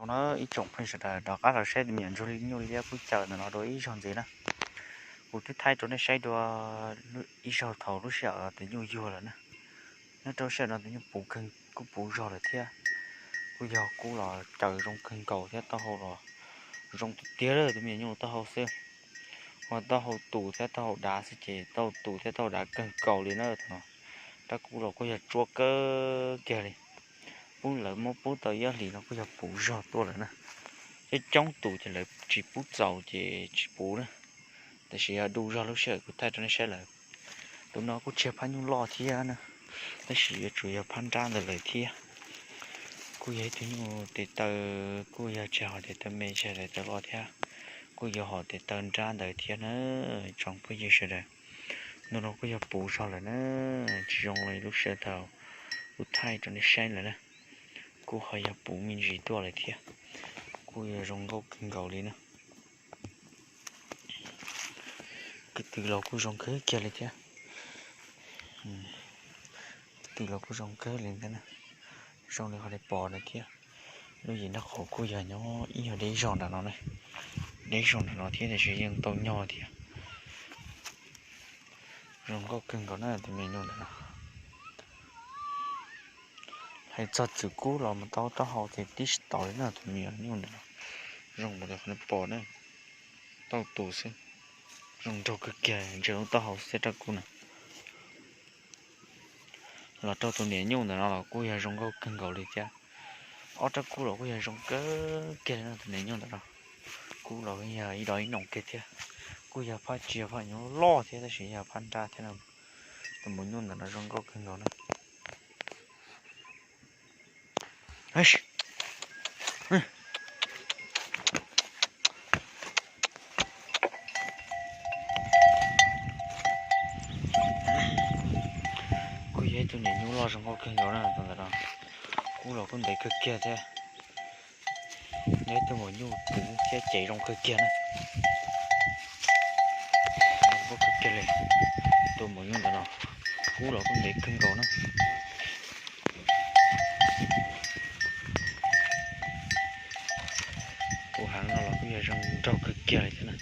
No ib tsoom phooj ywg sawv daws rov qab los saib tus me nyuam ntsuag nyuj liab kub caws ntawm no dua ib zaug ntxiv na. Kuv twb thaij rau nej saib dua ib zaug thaum lub sij hawm tus nyuj yuag lawm na. Nyob rau sij hawm no tus nyuj puv kawg, kuj puv zog lawm thiab. Kuj yog kub los caws zoo kawg nkaus thiab taub hau los zoo tiag tiag li tus me nyuam nyuj taub hau xwb. Ua taub hau tus thiab taub hau dav xwb ces taub hau tus thiab taub hau dav kawg nkaus li na. Rab kub los kuj yog tsuab kawg kiag li. Pub lawv muab pub tau ib ob hlis no kuj yog puv zog tuaj lawm na. Coob coob tus ces lawv tsis pub txaus ces tsis puv na. Tab sis yog du zog lub sij hawm kuv thaij rau nej saib lawm. Tus no kuj tsis yog phab nyuj loj thiab na, tab sis yuav tsum yog phab nrab ntawd lawm thiab. Kuj yog ib tug nyuj tes taw, kuj yog tsis hom tes taw me tsis hom tes taw loj thiab, kuj yog hom tes taw nrab ntawd thiab na. Tsoom phooj ywg sawv daws, ntu no kuj yog puv zog lawm na, tsis zoo li lub sij hawm thaum kuv thaij rau nej saib lawm na. Kuj ho yog puv me ntsis tuaj lawm thiab. Kuj yog zoo nkauj kawg nkaus li na. Kwv tw los kuj zoo kawg kiag li thiab. Kwv tw los kuj zoo kawg li ntawd na. Zoo li qhov nej pom ntawd thiab. Lub yim nraub qaum kuj yog nyob ib nyuag deb zog nram no na. Deb zog nram no thiab tab sis yeej tau nyog thiab. Zoo nkauj kawg nkaus na tus me nyuj ntawm no. Hais txog txwm kub los mus tau taub hau ces tib tsis tau li na tus me nyuam nyuj ntawm no. Zoo npaum li qhov nej pom na, taub tus xwb. Zoo nraug kawg kiag, ntsia lub taub hau xwb rab kub na. Los rau tus niam nyuj ntawm no los kuj yog zoo nkauj kawg nkaus li thiab. Ob rab kub los kuj yog zoo kawg kiag li no tus niam nyuj ntawm no. Kub los yog ib do ib noom kiag thiab. Kuj yog phab tsis yog phab nyuj loj thiab tab sis yog phab nrab thiab no. Tus maum nyuj ntawm no zoo nkauj kawg nkaus na. Kuj yog ib tug niam nyuj loj zoo nkauj kawg nkaus na tus ntawm no. Kub los kuj ntev kawg kiag thiab. Yog ib tug maum nyuj puv thiab cev zoo kawg kiag na. Zoo nkauj kawg kiag li. Tus maum nyuj ntawm no, kub los kuj ntev kawg nkaus na. Tus hav no los kuj yog zoo nraug kawg kiag li thiab na.